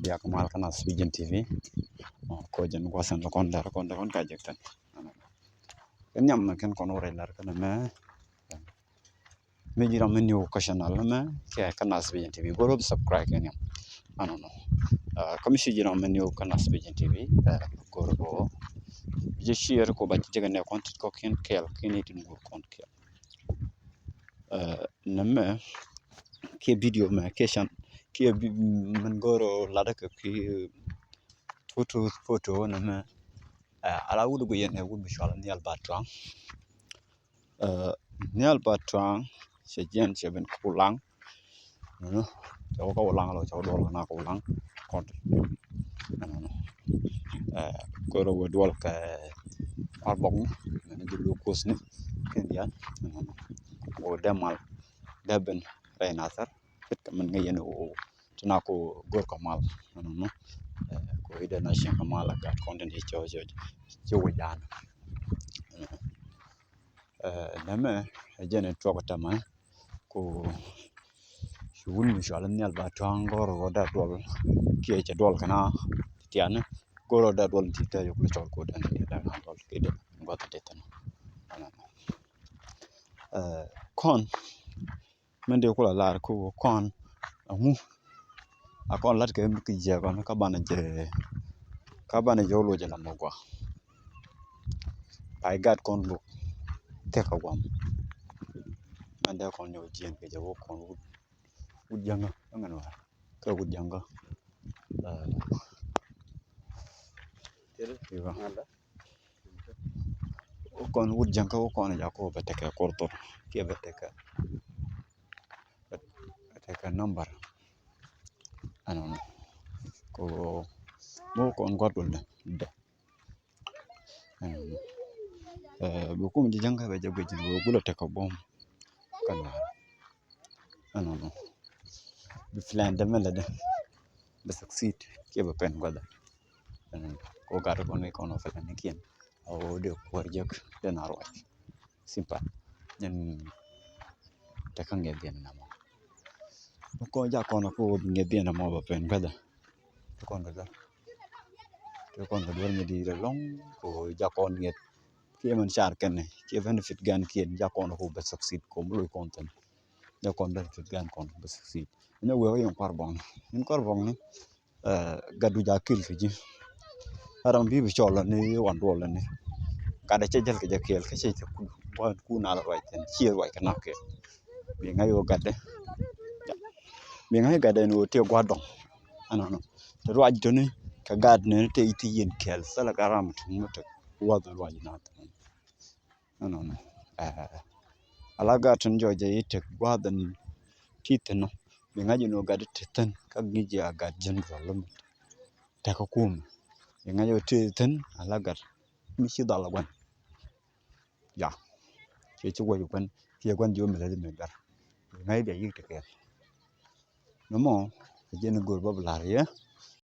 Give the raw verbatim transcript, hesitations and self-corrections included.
Biak mal kä Nath Vision T V. Ko jɛn gua̱thɛn lɔ kɔn lɛr kɔn lɛr kɔn ka jek tɛn. Kɛ nhiam na kɛn kɔn wurɛ lɛr kɛn mɛ. Mi ji̱ ram mi new kä channel mɛ kɛ kä Nath Vision T V, go̱r bi subscribe kɛ nhiam. Ɛnɔnɔ. Kä mi ci ji̱ ram mi new kä Nath Vision T V, go̱r bɔ bi jɛ share ko ba jɛ jɛ kɛ nɛ kɔn tit kɔkiɛn kɛɛl kiɛn itin go̱r kɔn kɛɛl. Nɛmɛ kiɛ video mɛ kiɛ channel kiɛ mɛn go̱r latdä kɛ kiɛ photo photo nɛmɛ. Ala wut guiyɛn ɛ wut bi cual Nhial Bat Tuaŋ. Nhial Bat Tuaŋ cɛ jiɛn cɛ ben kä Ulaŋ. Nunu cɛ wä kä Ulaŋ lɔ cɛ wä duɔl kɛ na kä Ulaŋ kɔn. Nunu koro wä duɔl kɛ Kuar Bɔk ni mɛn ji̱ Luo Kuoth ni kɛn diaal. Nunu wä dee mal dee ben rɛy Nathɛr. Pit kɛ mɛn ŋäc yɛn ɣöö ti na ko go̱r kɛ mal nɔnɔ. Ko idɛ na cieŋ kɛ mal a gat kɔn tin ci cɛ cɛ ci wä jan. Nɛmɛ ɛ jɛn in tuɔk tɛmɛ ko ci wun mi cual Nhial Bat Tuaŋ go̱r ɣöö da duɔl kiɛ cɛ duɔl kɛ na tiani go̱r ɣöö da duɔl ti tɛ yok li cɔl ko dan ti da na duɔl kɛ dɛ go̱r ti tɛ tɛn. Kɔn Min dee kulɛ lar kä wä kɔn aŋu a kɔn lat kɛ mi ki jiɛk ɔn kä banɛ jɛ kä banɛ jɛ wä luɔc ɛ lamɔ gua. Pay gat kɔn luk thɛk a guam. Min dee kɔn nyɔk jiɛn kɛ jɛ wä kɔn wut wut jäŋä kä ŋɛn war kä wut jäŋä. Iwa. Wä kɔn wut jäŋä wä kɔn jaku bɛ tekɛ kurthur kiɛ bɛ tekɛ bɛ tekɛ number. Ɛnɔnɔ ko mɔ kɔn guat wä dɛ dɛ. Ɛnɔnɔ bi kum ji̱ jäŋä bɛ jɛ guic ni wä gulɛ tekɛ bom. Kɛn ɛnɔnɔ bi plan dɛ mɛ lɛ dɛ bɛ succeed kiɛ bɛ pɛn guathɛ. Ɛnɔnɔ ko gat kɔn kɔn ɔ plan ni kiɛn. A wä dee kuɔr jek dee na ruac. Simple. Jɛn tekɛ ŋiɛth diɛn na mɔ. Kɔn jak kɔn ko ŋiɛth diɛn na mɔ bɛ pɛn guathɛ. Ti kɔn kɛ duer ti kɔn kɛ duer mi di lɔŋ ko jak kɔn ŋiɛth. Kiɛ mɛn car kɛn kiɛ benefit gan kiɛ jak kɔn ko bɛ succeed ko mi loc kɔn thin. Jak kɔn benefit gan kɔn bɛ succeed. Ni wek yɛn Kuar Bɔk ni in Kuar Bɔk ni. Gat du ja kil kɛ ji̱. Ram bi bi cɔl ni wan duɔl ni gat cɛ jäl kɛ jɛ kɛɛl kä cɛ cɛ kun kun al ruac thin ciɛ ruac kɛ nak kɛ. Bi ŋa̱c wä gat dɛ bi ŋa̱c gat dɛ ni wä tëë gua̱ dɔŋ. Ɛnɔnɔ te ruac toni kɛ gat ni te i̱ ti yin kɛɛl thilɛ gat ram tuŋ mi te wath ruac na thin. Ɛnɔnɔ ala gat tin jɔc jɛ i̱ tek gua̱a̱th in ti thi̱n ɔ. Bi ŋa̱c in wä gat i̱ ti thi̱n kä ŋi̱c a gat general mi tekä kum. Bi ŋa̱c wä ti thi̱n ala gat mi ci dhal gua̱n. Ya kiɛ ci gua̱c gua̱n kiɛ gua̱n ji̱ wä mi lät mi gat. Bi ŋa̱c bia yik ti kɛɛl. Nɔmɔ a jɛn i̱ go̱o̱r bä bi la̱r yɛ.